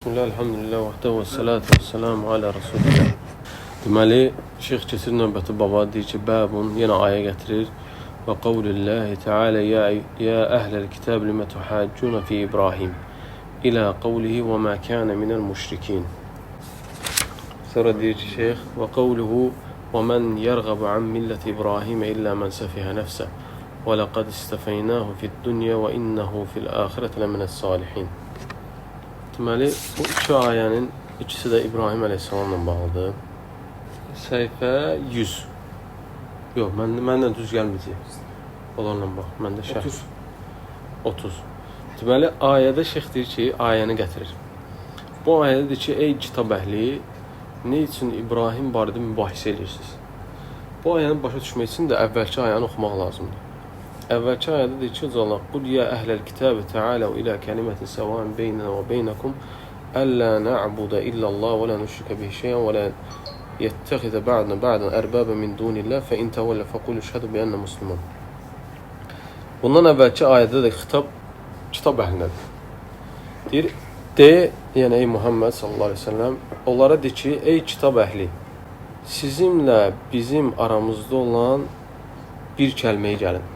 Bismillah, elhamdülillah, vahdə və salatu və selamu alə Rasulillah. Deməli, şeyx keçir növbəti baba, deyir ki, bəbun, yenə ayə gətirir. Və qavlillahi teala, ya əhləl kitab limə tuhaccuna fi İbrahim ilə qavlihi və mə kənə minəl müşrikin. Sonra deyir ki, şeyx, və qavluhu və mən yərğəbu an milləti İbrahim illə mən səfihə nəfsə və ləqəd istəfəynəhu fid-dünya və innəhu fil-axirəti ləminəs-salihin. Deməli, bu iki ayənin ikisi də İbrahim əleyhissalamla bağlıdır. Səhifə 100. Yox, məndən düz gəlməyəcək. Onlarla bax, məndə şərh. 30. 30. Deməli, ayədə şeyx deyir ki, ayəni gətirir. Bu ayədə deyir ki, ey kitab əhli, nə üçün İbrahim barədə mübahisə edirsiniz? Bu ayəni başa düşmək üçün də əvvəlki ayəni oxumaq lazımdır. Əvvəlki ayədə deyir ki, Allah, Qul ya əhləl kitəbə təaləv ilə kəlimətin səvaən beynənə və beynəkum əllə nə'budə illallah və lə nüşrikə bihi şeyən və lə yəttəxizə ba'duna ba'dan ərbabə min dunillah fə in təvəllə fəqulu şəhədu bi ənə muslimun. Bundan əvvəlki ayədə də xitab kitab əhlinədir. Deyir, de, yəni ey Muhammed sallallahu aleyhi ve sellem, onlara de ki, ey kitab əhli, sizinlə bizim aramızda olan bir kəlməyə gəlin.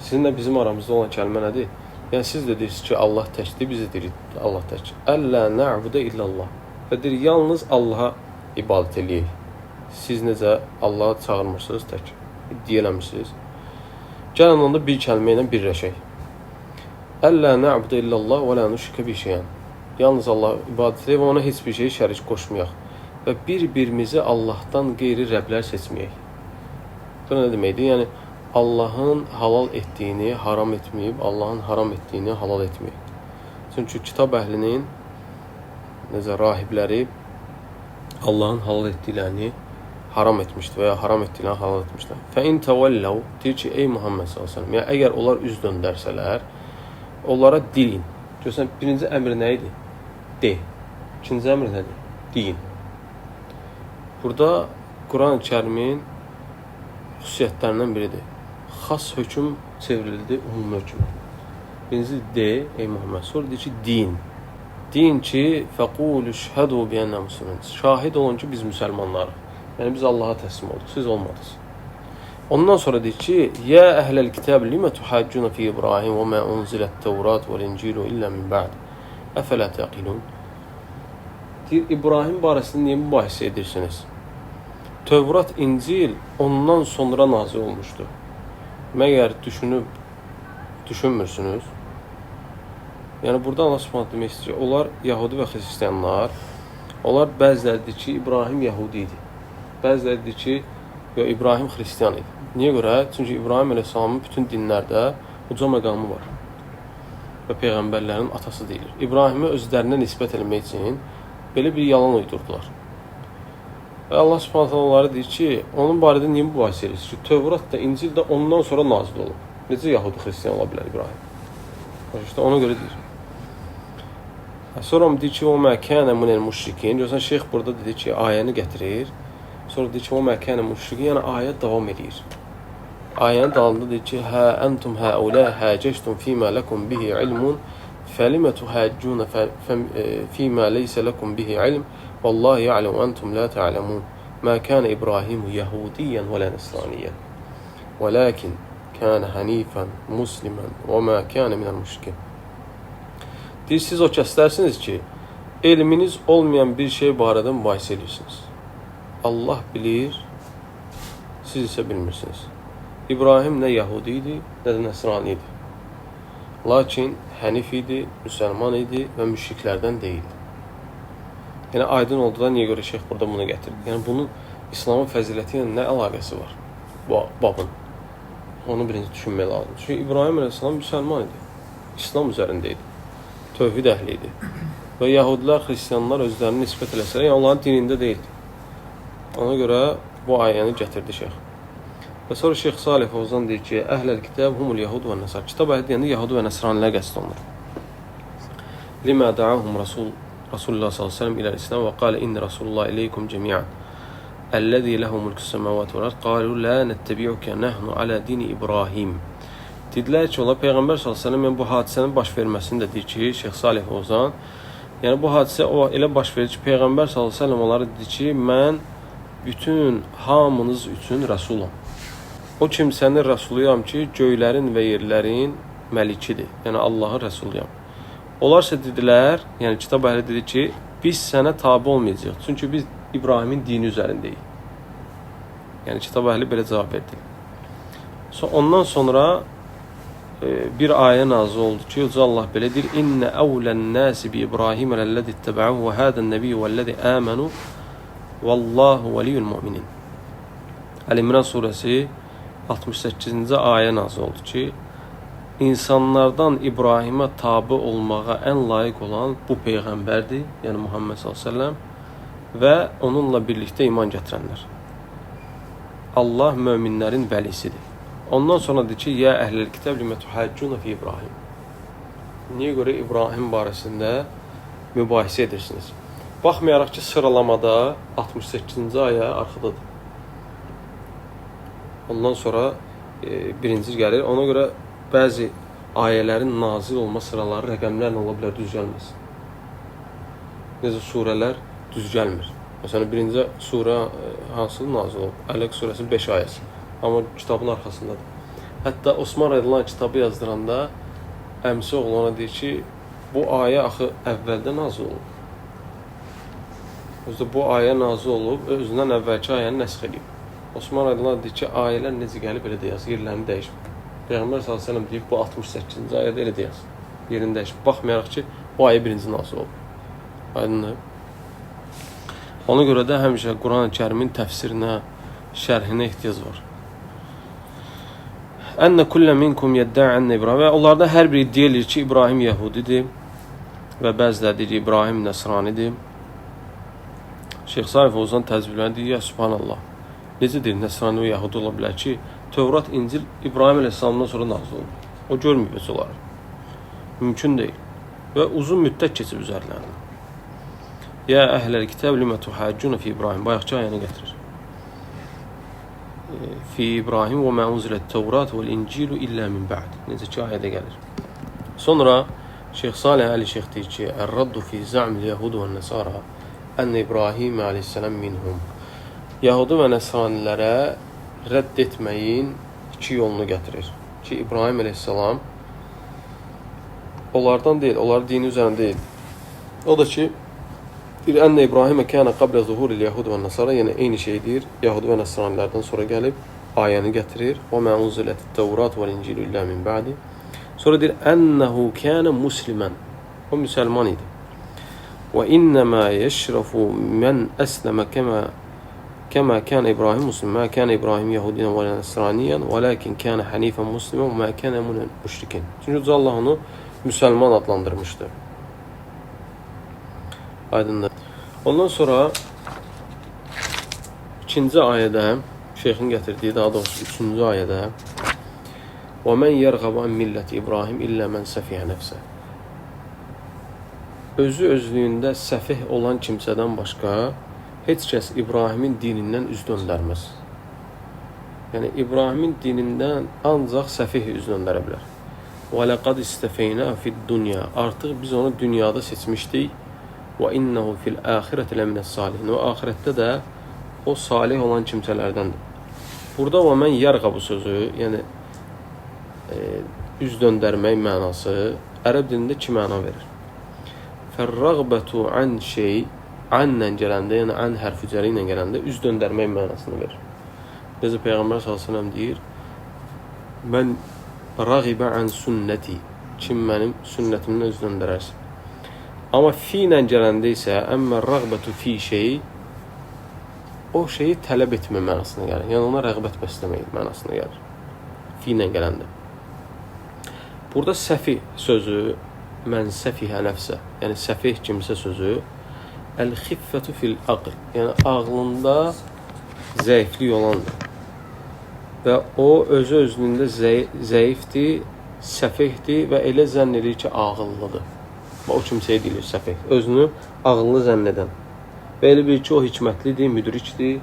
Sizinlə bizim aramızda olan kəlmə nədir? Yəni siz də deyirsiniz ki, Allah təkdir, biz də deyirik Allah tək. Əllə nə'budə illallah. Və deyir, yalnız Allaha ibadət eləyək. Siz necə Allaha çağırmırsınız tək, iddia eləmirsiniz. Gəlin onda bir kəlmə ilə birləşək. Əllə nə'budə illallah və lə nüşrikə bi şeyən. Yalnız Allaha ibadət edək və ona heç bir şeyi şərik qoşmayaq. Və bir-birimizi Allahdan qeyri rəblər seçməyək. Bu nə deməkdir? Yəni Allahın halal etdiyini haram etməyib, Allahın haram etdiyini halal etməyib. Çünki kitab əhlinin necə rahibləri Allahın halal etdiklərini haram etmişdi və ya haram etdiklərini halal etmişdilər. Fə in təvəlləv, deyir ki, ey Muhammed sallallahu əleyhi və səlləm, yəni əgər onlar üz döndərsələr, onlara deyin. Görsən, birinci əmr nə idi? De. İkinci əmr nədir? Deyin. Burada Quran-ı Kərimin xüsusiyyətlərindən biridir. Xas hökm çevrildi ümumi hökmə. Birinci de, ey Muhammed, sonra deyir ki, deyin. Deyin ki, fəqulu şhədu bi ənə muslimin. Şahid olun ki, biz müsəlmanlarıq. Yəni biz Allaha təslim olduq, siz olmadınız. Ondan sonra deyir ki, ya əhləl kitab limə tuhaccuna fi İbrahim və mə unzilət Tevrat vəl İncilu illə min ba'd. Əfələ təqilun? Deyir, İbrahim barəsində niyə mübahisə edirsiniz? Tövrat, İncil ondan sonra nazil olmuşdu. Məgər düşünüb düşünmürsünüz? Yəni burada Allah Subhanahu demək istəyir ki, onlar Yahudi və xristianlar, onlar bəziləri deyir ki, İbrahim Yahudi idi. Bəziləri deyir ki, yox, İbrahim xristian idi. Niyə görə? Çünki İbrahim əleyhissalamın bütün dinlərdə uca məqamı var və peyğəmbərlərin atası deyilir. İbrahimi özlərinə nisbət eləmək üçün belə bir yalan uydurdular. Və Allah Subhanahu taala onlara deyir ki, onun barədə niyə mübahisə edirsiniz ki, Tövrat da, İncil də ondan sonra nazil olub. Necə Yahudi xristian ola bilər İbrahim? Başa ona görə deyir. Sonra deyir ki, o mə kənə minəl müşrikin. Görsən şeyx burada dedi ki, ayəni gətirir. Sonra deyir ki, o mə kənə müşrikin, yəni ayə davam edir. Ayənin dalında deyir ki, hə entum haula hacəctum fima lekum bihi ilmun fəlimə tuhaccuna fima leysə lekum bihi ilm vallahu ya'lemu entum la ta'lemun. Ma kana İbrahim yahudiyen və la nasraniyen. Velakin kana hanifan musliman və ma kana minəl müşrikin. Deyir, siz o kəslərsiniz ki, elminiz olmayan bir şey barədə mübahisə edirsiniz. Allah bilir, siz isə bilmirsiniz. İbrahim nə Yahudi idi, nə də Nəsrani idi. Lakin Hənif idi, müsəlman idi və müşriklərdən deyildi. Yəni aydın oldu da niyə görə şeyx burada bunu gətirdi? Yəni bunun İslamın fəziləti ilə nə əlaqəsi var bu babın? Onu birinci düşünmək lazımdır. Çünki İbrahim əleyhissalam müsəlman idi. İslam üzərində idi. Tövhid əhli idi. Və yəhudilər, xristianlar özlərini nisbət eləsələr, yəni onların dinində deyildi. Ona görə bu ayəni gətirdi şeyx. Və sonra Şeyx Salih Fovzan deyir ki, əhləl kitab humul yahud və nəsar. Kitab əhli deyəndə yahudi və nəsranilər qəsd olunur. Limə da'ahum Rasulullah sallallahu əleyhi və səlləm ilə İslam və qalə inni Rasulullah ileykum cemi'an. Əlləzi lehu mulkus semavati vel ard qalu la nettebi'uke nahnu ala dini İbrahim. Dedilər ki, onlar Peyğəmbər sallallahu əleyhi və səlləm yəni bu hadisənin baş verməsini də deyir ki, Şeyx Salih Fovzan, Yəni bu hadisə o elə baş verir ki, Peyğəmbər sallallahu əleyhi və səlləm onlara dedi ki, mən bütün hamınız üçün rəsulam. O kimsənin rəsuluyam ki, göylərin və yerlərin məlikidir. Yəni Allahın rəsuluyam. Onlarsa dedilər, yəni kitab əhli dedi ki, biz sənə tabe olmayacağıq. Çünki biz İbrahimin dini üzərindəyik. Yəni kitab əhli belə cavab verdi. Ondan sonra bir ayə nazil oldu ki, Yüce Allah belə deyir: "İnne evlen-nasi bi İbrahim lellezî ittebe'uhu ve hâden-nebiyyu vellezî âmenû vallahu veliyyul mu'minin." Əl-İmran surəsi 68-ci ayə nazil oldu ki, insanlardan İbrahimə tabe olmağa ən layiq olan bu peyğəmbərdir, yəni Muhammed sallallahu əleyhi və səlləm və onunla birlikdə iman gətirənlər. Allah möminlərin vəlisidir. Ondan sonra deyir ki, "Yə əhləl kitab limə tuhaccuna fi İbrahim." Niyə görə İbrahim barəsində mübahisə edirsiniz? Baxmayaraq ki, sıralamada 68-ci ayə arxadadır. Ondan sonra birinci gəlir. Ona görə bəzi ayələrin nazil olma sıraları rəqəmlərlə ola bilər, düz gəlməz. Necə surələr düz gəlmir. Məsələn, birinci surə hansı nazil olub? Ələq surəsinin 5 ayəsi. Amma kitabın arxasındadır. Hətta Osman radiyallahu anh kitabı yazdıranda əmsi oğlu ona deyir ki, bu ayə axı əvvəldə nazil olub. Özü də bu ayə nazil olub, özündən əvvəlki ayəni nəsx edib. Osman radiyallahu anh deyir ki, ayələr necə gəlib elə də yaz, yerlərini dəyişmir. Peyğəmbər sallallahu əleyhi və səlləm deyib, bu 68-ci ayədə elə də yaz, yerini dəyişmir. Baxmayaraq ki, bu ayə birinci nazil olub. Aydındır. Ona görə də həmişə Quran-ı Kərimin təfsirinə, şərhinə ehtiyac var. Ənə kullə minkum yəddə ənə İbrahim. Və onlardan hər biri iddia eləyir ki, İbrahim Yəhudidir və bəziləri deyir ki, İbrahim Nəsranidir. Şeyx Salih Fozan təzbirlərini deyir, ya Sübhanallah. Necə deyir, Nəsrani və Yəhudi ola bilər ki, Tövrat, İncil İbrahim əleyhissalamdan sonra nazil olub. O görməyib heç onları. Mümkün deyil. Və uzun müddət keçib üzərlərinə. Ya əhləl kitab limə tuhaccuna fi İbrahim. Bayaqki ayəni gətirir. Fi İbrahim və mə unzilət Tövrat vəl İncilu illə min bə'd. Necə ki ayədə gəlir. Sonra Şeyx Salih Əli Şeyx deyir ki, Ər-raddu fi zəmil yəhud və nəsara ənə İbrahim əleyhissalam minhum. Yəhudi və nəsranilərə rədd etməyin iki yolunu gətirir. Ki, İbrahim əleyhissalam onlardan deyil, onların dini üzərində deyil. O da ki, deyir, Ənə İbrahimə kənə qablə zuhuril yəhud və nəsara, yəni eyni şey deyir, Yəhudi və nəsranilərdən sonra gəlib, ayəni gətirir. Və mə unzilət Tövrat vəl İncilu illə min bə'di. Sonra deyir, Ənəhu kənə muslimən. O müsəlman idi. Və innəmə yeşrəfu mən əsləmə kəmə kənə İbrahim muslim, mə kənə İbrahim yəhudiyən və nəsraniyyən, və lakin kənə hənifən muslimən və mə kənə minəl müşrikin. Çünki Allah onu müsəlman adlandırmışdı. Aydındır. Ondan sonra ikinci ayədə, şeyxin gətirdiyi, daha doğrusu üçüncü ayədə Və mən yərğəbu ən milləti İbrahim illə mən səfihə nəfsə. Özü özlüyündə səfih olan kimsədən başqa heç kəs İbrahimin dinindən üz döndərməz. Yəni İbrahimin dinindən ancaq səfih üz döndərə bilər. Və ləqad istəfeynə fid-dunya. Artıq biz onu dünyada seçmişdik. Və innehu fil axirəti ləminəs-salihin. Və axirətdə də o salih olan kimsələrdəndir. Burada və mən yərğəbu sözü, yəni üz döndərmək mənası ərəb dilində iki məna verir. Fərrəğbətu an şey, anlə gələndə, yəni an hərfi cəri ilə gələndə üz döndərmək mənasını verir. Necə Peyğəmbər sallallahu əleyhi və səlləm deyir, mən rəğibə an sünnəti, kim mənim sünnətimdən üz döndərərsə. Amma fi ilə gələndə isə əmmə rəğbətu fi şey, o şeyi tələb etmə mənasına gəlir. Yəni ona rəğbət bəsləmək mənasına gəlir. Fi ilə gələndə. Burada səfih sözü, mən səfihə nəfsə, yəni səfih kimsə sözü, əl-xiffətu fil aql, yəni ağlında zəiflik olandır. Və o özü özlüyündə zəifdir, səfihdir və elə zənn edir ki, ağıllıdır. Və o kimsəyə deyilir səfih. Özünü ağıllı zənn edən. Və elə bilir ki, o hikmətlidir, müdrikdir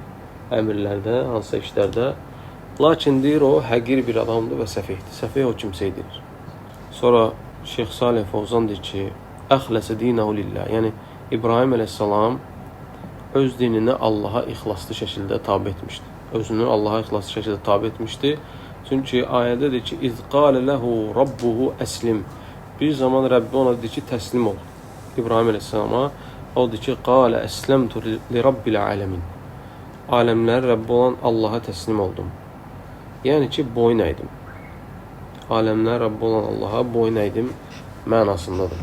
əmrlərdə, hansısa işlərdə. Lakin deyir, o həqir bir adamdır və səfihdir. Səfih o kimsəyə deyilir. Sonra Şeyx Salih Fozan deyir ki, Əxləsə dinəhu lillah. Yəni İbrahim əleyhissalam öz dinini Allaha ixlaslı şəkildə tabe etmişdi. Özünü Allaha ixlaslı şəkildə tabe etmişdi. Çünki ayədədir ki, İz qalə lehu rabbuhu əslim. Bir zaman Rəbbi ona dedi ki, təslim ol. İbrahim əleyhissalama o dedi ki, qalə əsləmtu li rabbil aləmin. Aləmlərin Rəbbi olan Allaha təslim oldum. Yəni ki, boyun əydim. Aləmlərin Rəbbi olan Allaha boyun əydim mənasındadır.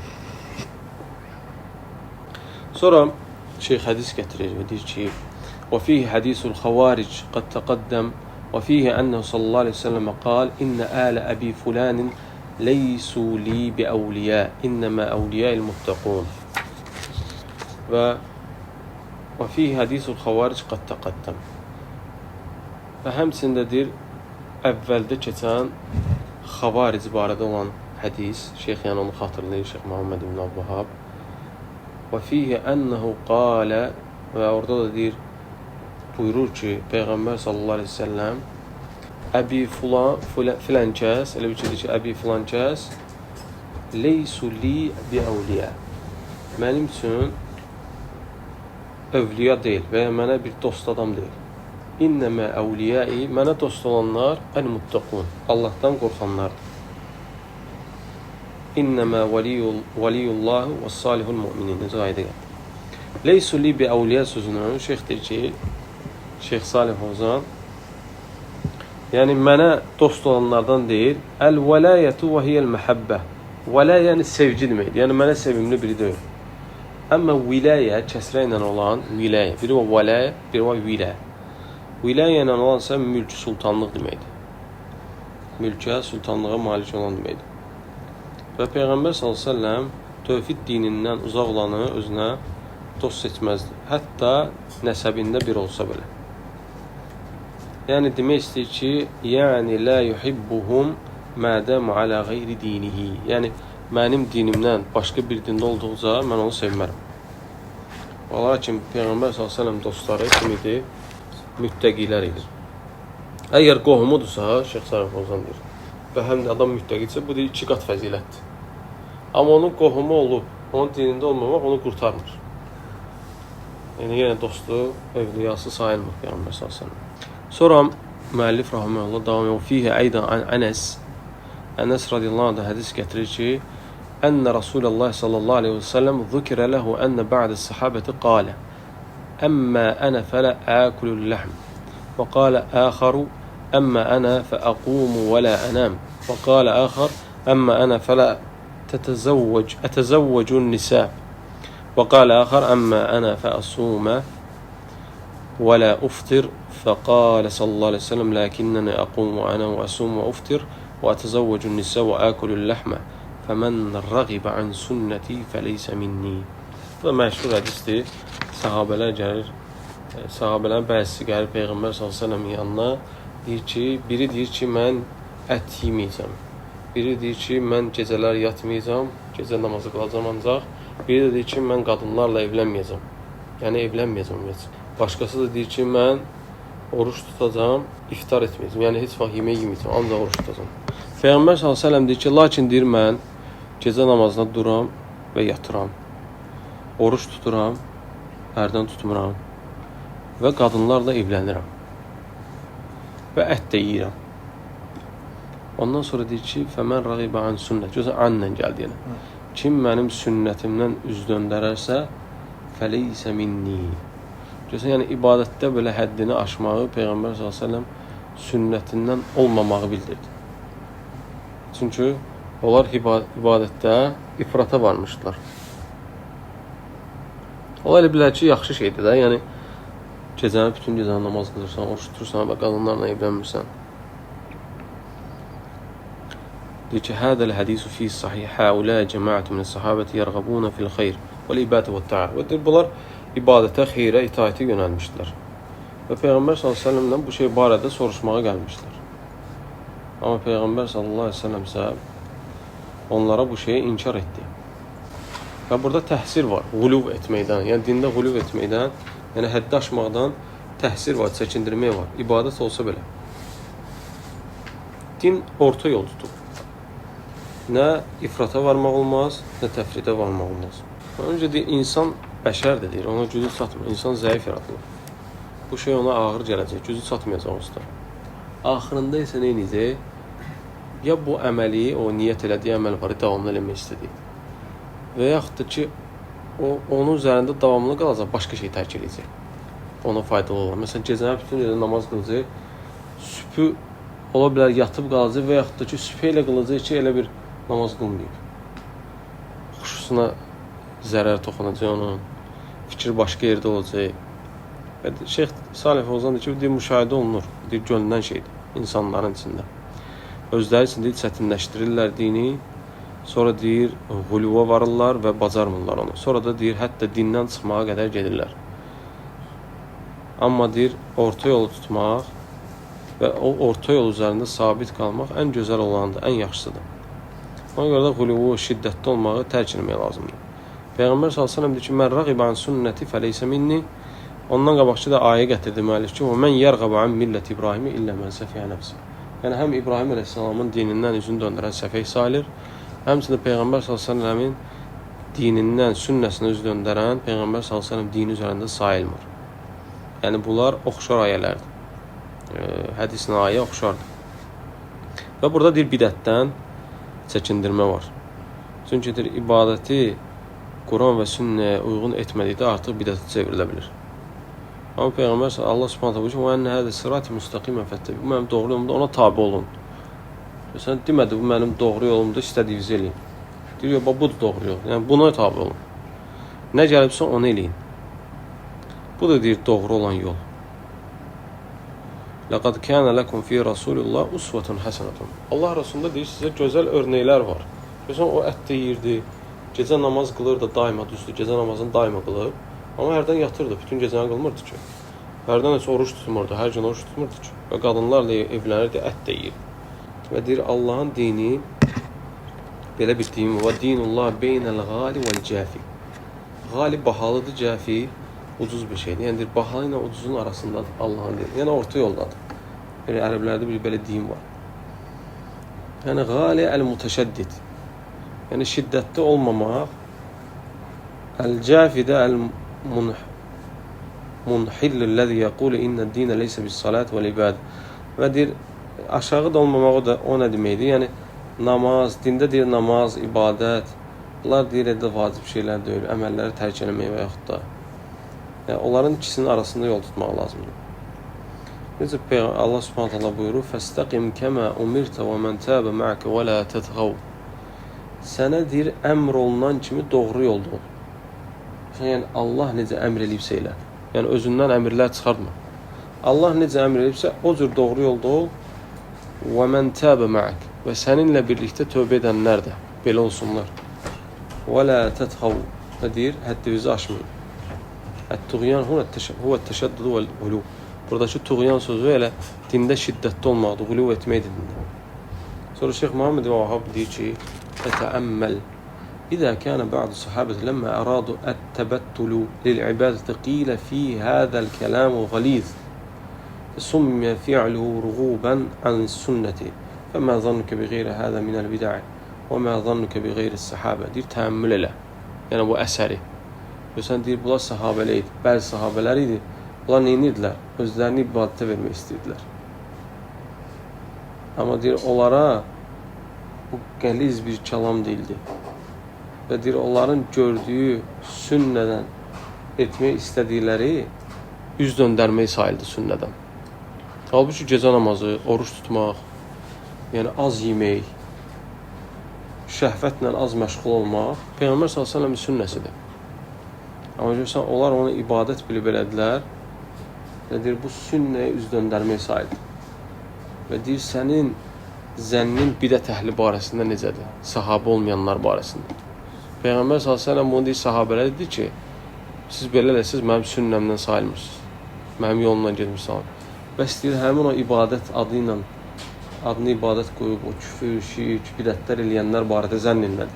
Sonra şeyx hədis gətirir və deyir ki, وَفِيهِ حَدِيثُ الْخَوَارِجِ قَدْ تَقَدَّمْ وَفِيهِ أَنَّهُ صلى الله عليه وسلم قال إن آل أبي فلان ليسوا لي بأولياء إنما أولياء المتقون. Və وَفِيهِ حَدِيثُ الْخَوَارِجِ قَدْ تَقَدَّمْ. Və həmçində deyir, əvvəldə keçən xavaric barədə olan hədis, şeyx yəni onu xatırlayır, Şeyx Muhammed ibn Abdülvahhab. Və fihi ənəhu qalə, və orada da deyir, buyurur ki, Peyğəmbər sallallahu əleyhi və səlləm Əbi filan filan kəs, elə bir ki, Əbi filan kəs leysu li bi əvliya. Mənim üçün övliya deyil və ya mənə bir dost adam deyil. İnnəmə əvliyai, mənə dost olanlar əl-muttaqun, Allahdan qorxanlardır. İnnəmə vəliyullahu və salihul müminin. Necə ayedə gəldi. Leysu li bi əvliya sözünü şeyx deyir ki, Şeyx Salih Fovzan, yəni mənə dost olanlardan deyil, əl-vəlayətu və hiyəl məhəbbə. Vələ yəni sevgi deməkdir. Yəni mənə sevimli biri deyil. Əmmə vilayə kəsrə ilə olan vilayə. Biri var vəlayə, biri var vilayə. Vilayə ilə olansa mülk, sultanlıq deməkdir. Mülkə, sultanlığa malik olan deməkdir. Və Peyğəmbər sallallahu əleyhi və səlləm tövhid dinindən uzaq olanı özünə dost seçməzdi. Hətta nəsəbində bir olsa belə. Yəni demək istəyir ki, yəni la yuhibbuhum madamu ala geyri dinihi. Yəni mənim dinimdən başqa bir dində olduqca mən onu sevmərəm. Lakin Peyğəmbər sallallahu əleyhi və səlləm dostları kim idi? Müttəqilər idi. Əgər qohumudursa, Şeyx Salih Fovzan deyir, və həm də adam müttəqidirsə, bu deyir iki qat fəzilətdir. Amma onun qohumu olub, onun dinində olmamaq onu qurtarmır. Yəni yenə dostu, övliyası sayılmır Peyğəmbər sallallahu əleyhi və səlləm. Sonra müəllif rahimehullah davam edir. Fihi aydan an Ənəs. Ənəs radiyallahu anh hədis gətirir ki, Ənə Rasulullah sallallahu əleyhi və səlləm zükirə lehu ənə ba'də sahabəti qalə Əmmə ənə fələ əkululləhm və qalə əxəru əmmə ənə fəəqumu və lə ənəm və qalə əxər əmmə ənə fələ ətəzəvvəcun nisə və qalə əxər əmmə ənə fəəsumə və lə uftir. فقال صلى الله عليه وسلم لكنني أقوم وأنا وأصوم وأفطر وأتزوج النساء وآكل اللحم فمن رغب عن سنتي فليس مني. Bu da məşhur hədisdir. Səhabələr gəlir, səhabələrin bəzisi gəlir Peyğəmbər sallallahu əleyhi və səlləmin yanına, deyir ki, biri deyir ki, mən ət yeməyəcəm. Biri deyir ki, mən gecələr yatmayacağam, gecə namazı qılacağam ancaq. Biri də deyir ki, mən qadınlarla evlənməyəcəm. Yəni evlənməyəcəm heç. Başqası da deyir ki, mən oruç tutacağam, iftar etməyəcəm. Yəni heç vaxt yemək yeməyəcəm, ancaq oruç tutacağam. Peyğəmbər sallallahu əleyhi və səlləm deyir ki, lakin deyir mən gecə namazına duram və yatıram. Oruç tuturam, hərdən tutmuram və qadınlarla evlənirəm. Və ət də yeyirəm. Ondan sonra deyir ki, fəmən rəğibə an sünnət. Gözə anla gəldi yenə. Kim mənim sünnətimdən üz döndərərsə, fəleysə minni. Görürsən, yəni ibadətdə belə həddini aşmağı Peyğəmbər sallallahu əleyhi və səlləm sünnətindən olmamağı bildirdi. Çünki onlar ibadətdə ifrata varmışdılar. Onlar elə bilər ki, yaxşı şeydir də, yəni gecəni, bütün gecəni namaz qılırsan, oruç tutursan və qadınlarla evlənmirsən. Deyir ki, hədəl hədisu fi sahih haulâ cəmaətü minəs-sahabəti yərğəbûnə fil xeyr vəl-ibadəti vət-ta'a. Və deyir, bunlar ibadətə, xeyrə, itaətə yönəlmişdilər. Və Peyğəmbər sallallahu əleyhi və səlləmdən bu şey barədə soruşmağa gəlmişdilər. Amma Peyğəmbər sallallahu əleyhi və səlləm isə onlara bu şeyi inkar etdi. Və burada təhsir var, quluv etməkdən, yəni dində quluv etməkdən, yəni həddi aşmaqdan təhsir var, çəkindirmək var, ibadət olsa belə. Din orta yol tutub. Nə ifrata varmaq olmaz, nə təfridə varmaq olmaz. Öncə deyir, insan bəşərdir, deyir, ona gücü çatmır. İnsan zəif yaradılır. Bu şey ona ağır gələcək, gücü çatmayacaq onsuz da. Axırında isə nə edəcək? Ya bu əməli, o niyyət elədiyi əməl var, davamlı eləmək istədiyi. Və yaxud da ki, o, onun üzərində davamlı qalacaq, başqa şey tərk eləyəcək. Ona faydalı olar. Məsələn, gecəni bütün gecə namaz qılacaq, sübhü ola bilər yatıb qalacaq və yaxud da ki, sübhü elə qılacaq ki, elə bir namaz qılmayıb. Xuşusuna zərər toxunacaq onun, fikir başqa yerdə olacaq. Və Şeyx Salih Fovzan deyir ki, deyir, müşahidə olunur, deyir, görünən şeydir insanların içində. Özləri üçün deyir, çətinləşdirirlər dini, sonra deyir, quluva varırlar və bacarmırlar onu. Sonra da deyir, hətta dindən çıxmağa qədər gedirlər. Amma deyir, orta yolu tutmaq və o orta yol üzərində sabit qalmaq ən gözəl olandır, ən yaxşısıdır. Ona görə də quluvu, şiddətli olmağı tərk etmək lazımdır. Peyğəmbər sallallahu əleyhi və səlləm deyir ki, mən rəğibə an sünnəti fəleysə minni. Ondan qabaqçı da ayə gətirdi müəllif ki, və mən yərğəbə an millət İbrahimi illə mən səfihə nəfsi. Yəni həm İbrahim əleyhissalamın dinindən üzünü döndərən səfeh sayılır, həmçinin Peyğəmbər sallallahu əleyhi və səlləmin dinindən, sünnəsinə üz döndərən Peyğəmbər sallallahu əleyhi və səlləm dini üzərində sayılmır. Yəni bunlar oxşar ayələrdir. Hədisin ayə oxşardır. Və burada deyir bidətdən çəkindirmə var. Çünki deyir ibadəti Quran və sünnəyə uyğun etmədikdə artıq bidətə çevrilə bilir. Amma Peyğəmbər Allah Subhanahu taala buyurur: "Və enne hâzâ sirâti müstəqîmən fəttəbi." Bu mənim doğru yolumdur, ona tabe olun. Sən demədi bu mənim doğru yolumdur, istədiyinizi eləyin. Deyir, yox, budur doğru yol. Yəni buna tabe olun. Nə gəlibsə onu eləyin. Bu da deyir doğru olan yol. Ləqad kânə ləkum fī Rasulillah usvetun həsənətun. Allah Rasulunda deyir sizə gözəl örnəklər var. Görürsən o ət də yeyirdi, gecə namaz qılırdı daima, düzdür, gecə namazını daima qılıb. Amma hərdən yatırdı, bütün gecəni qılmırdı ki. Hərdən heç oruç tutmurdu, hər gün oruç tutmurdu ki. Və qadınlarla evlənirdi, ət də yeyirdi. Və deyir, Allahın dini belə bir din var. Dinullah beynəl ğali vəl cəfi. Ğali bahalıdır, cəfi ucuz bir şeydir. Yəni deyir, bahalı ilə ucuzun arasındadır Allahın dini. Yəni orta yoldadır. Belə ərəblərdə bir belə din var. Yəni ğali əl-mütəşəddid. Yəni şiddətli olmamaq. Əl-cəfi də əl munhillü ləzi yəqulu innəd-dinə leysə bis-salat vəl-ibadə. Və deyir, aşağı da olmamaq o da o nə deməkdir? Yəni namaz, dində deyir namaz, ibadət, bunlar deyir elə vacib şeylər deyil, əməlləri tərk eləmək və yaxud da. Yəni onların ikisinin arasında yol tutmaq lazımdır. Necə Allah Subhanahu taala buyurur: "Fəstəqim kəmə umirtə və men təbə ma'ke və la tətğav." Sənə deyir əmr olunan kimi doğru yolda ol. Yəni Allah necə əmr eləyibsə elə. Yəni özündən əmrlər çıxartma. Allah necə əmr eləyibsə o cür doğru yolda ol. Və men təbə ma'ak. Və səninlə birlikdə tövbə edənlər də belə olsunlar. Və la tətğav. Nə deyir? Həddinizi aşmayın. Ət-tuğyan huvə-təşəddüd vəl-ğuluv. Buradakı tuğyan sözü elə dində şiddətli olmaqdır, quluv etməkdir dində. Sonra Şeyx Muhammed Vahab deyir ki, "Tətəəmməl إذا كان بعض الصحابة لما أرادوا التبتل للعبادة قيل في هذا الكلام غليظ فسمي فعله رغوبا عن السنة فما ظنك بغير هذا من البدع وما ظنك بغير الصحابة." Deyir, təəmmül elə. Yəni bu əsəri. Sən deyir, bunlar sahabələr idi. Bəzi sahabələr idi. Bunlar nə edirdilər? Özlərini ibadətə vermək istəyirdilər. Amma deyir, onlara bu qəliz bir kəlam deyildi. Və deyir, onların gördüyü sünnədən etmək istədikləri üz döndərmək sayıldı sünnədən. Halbuki gecə namazı, oruç tutmaq, yəni az yemək, şəhvətlə az məşğul olmaq Peyğəmbər sallallahu əleyhi və səlləmin sünnəsidir. Amma görürsən, onlar onu ibadət bilib elədilər və deyir, bu sünnəyə üz döndərmək sayıldı. Və deyir, sənin zənnin bidət əhli barəsində necədir? Sahabə olmayanlar barəsində. Peyğəmbər sallallahu əleyhi və səlləm bunu deyir, sahabələrə dedi ki, siz belə eləsəniz mənim sünnəmdən sayılmırsınız. Mənim yolumdan getmirsiniz. Bəs deyir, həmin o ibadət adı ilə adını ibadət qoyub o küfür, şirk, bidətlər eləyənlər barədə zənn elədir.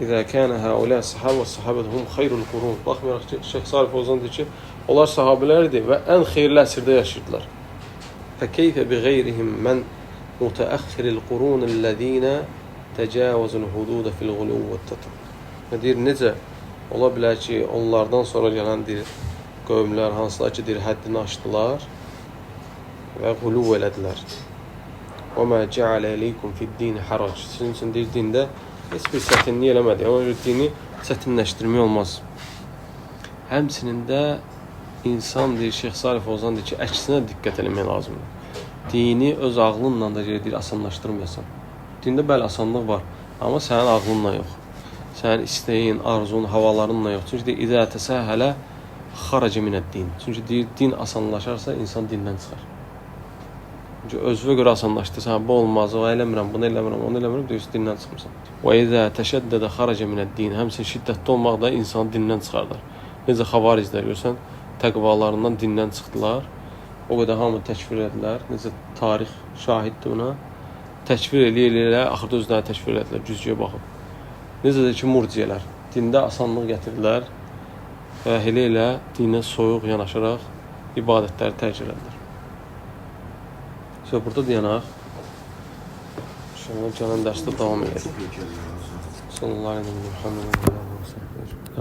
İzə kənə həulə sahabə və sahabətu hum xeyrul qurun. Baxmayaraq ki, Şeyx Salih Fozan deyir ki, onlar sahabələr idi və ən xeyirli əsrdə yaşayırdılar. Fəkeyfə bi qeyrihim mən müteəxxiril qurunillezine təcavuzul hududə fil ğuluv və tatavvur. Deyir, necə ola bilər ki, onlardan sonra gələn deyir, qövmlər hansılar ki, deyir, həddini aşdılar və quluv elədilər. Və mə cəalə eleykum fid-din harac. Sizin üçün deyir, dində heç bir çətinlik eləmədi. Ona görə dini çətinləşdirmək olmaz. Həmçinin də insan deyir, Şeyx Salih Fozan deyir ki, əksinə diqqət eləmək lazımdır. Dini öz ağlınla da deyir, asanlaşdırmayasan. Dində bəli asanlıq var, amma sənin ağlınla yox. Sənin istəyin, arzun, havalarınla yox. Çünki deyir, İzə təsəhələ xaracə minəd-din. Çünki deyir, din asanlaşarsa insan dindən çıxar. Çünki özünə görə asanlaşdırsan, bu olmaz, o eləmirəm, bunu eləmirəm, onu eləmirəm, deyirsən, dindən çıxmısan. Və izə təşəddədə xaracə minəd-din. Həmçinin şiddətli olmaq da insanı dindən çıxardar. Necə xavariclər görsən, təqvalarından dindən çıxdılar. O qədər hamı təkfir elədilər. Necə tarix şahiddir buna. Təkfir eləyə-eləyə axırda özlərini təkfir elədilər, güzgüyə baxıb. Necə də ki, murciyələr dində asanlıq gətirdilər və elə-elə dinə soyuq yanaşaraq ibadətləri tərk elədilər. Sonra burada dayanaq. İnşallah gələn dərsdə davam edək. Sallallahu aleyhi ve sellem.